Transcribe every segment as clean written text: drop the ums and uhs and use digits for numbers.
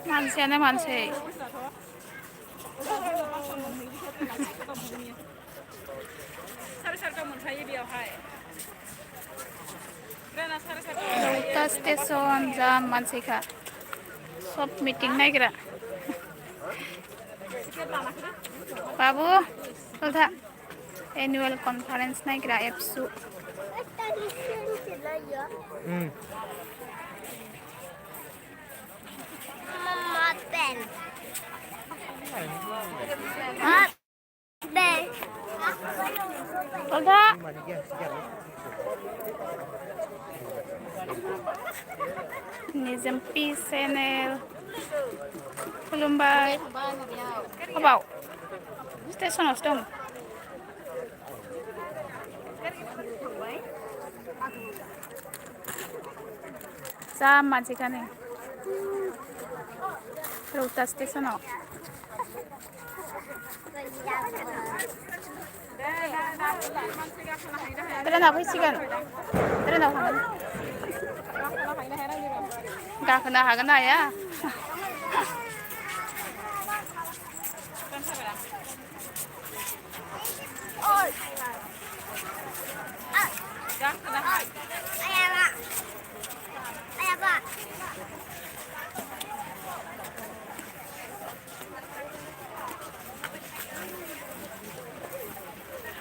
मानसियानो मानसि रौता स्टेशन जा मानसिखा सब मिटिं नायग्रा बाबु रौता एनुअल कनफारेन्स नायग्रा एबसु रौता निजम्पि चेनेल खुलुमबाय अबाव स्टेशनावसो दं जा मानसिखानो रौता स्टेशनाव ट्रेना फैसिगोन ट्रेनाव थांगोन गाखोनो हागोन ना हाया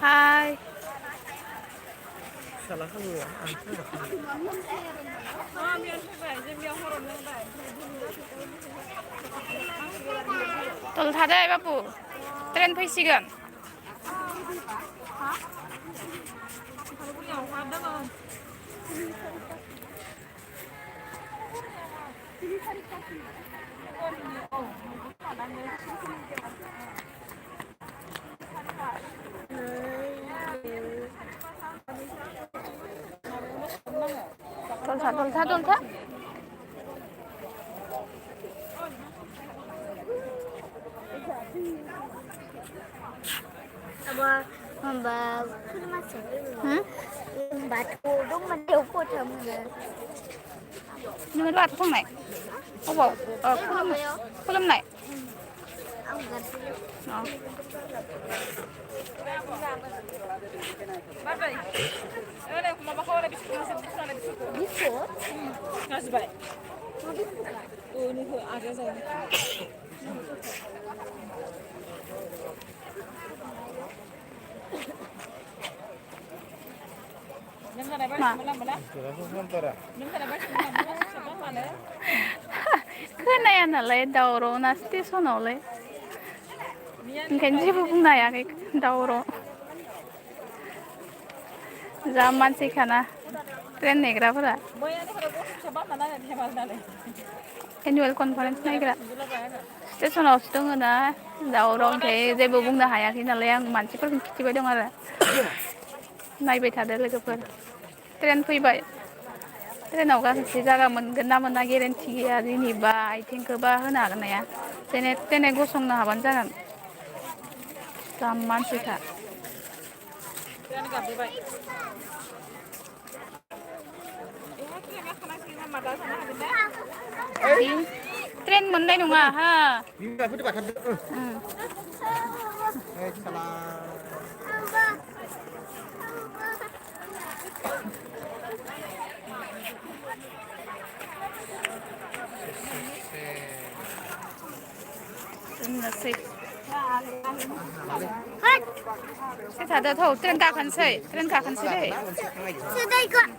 Hai. Salah kan lu? Tol thade bapu. Tren fैसिगोन. Dolta. Hamba masuk. Batu dong menjauh temen. Ini batu kong này. Oh wow. Film này. Oh. खोनाया नालाय दावराव ना स्टेशनावलाय ओंखायनो जेबो बुंनो हायाखै दावराव जा मानसिखाना ट्रेन नेग्राफोरा एनुअल कनफारेन्स नायग्रा स्टेशनावसो दङ ना दावराव ओमफ्राय जेबो बुंनो हायाखै नालाय आं मानसिफोरखौ खिथिबाय दं आरो नायबाय थादो लोगोफोर ट्रेन फैबाय ट्रेनाव गासै जायगा मोनगोन ना मोना गेरेन्टि गैया जेनेबा आथिंखौबा होनो हागोन ना हाया ट्रेना गसंनो हाबानो जागोन जा मानसिखा ट्रेन मोननाय नङा हा थादो थौ ट्रेन गाखोनोसै दे Sudah kok.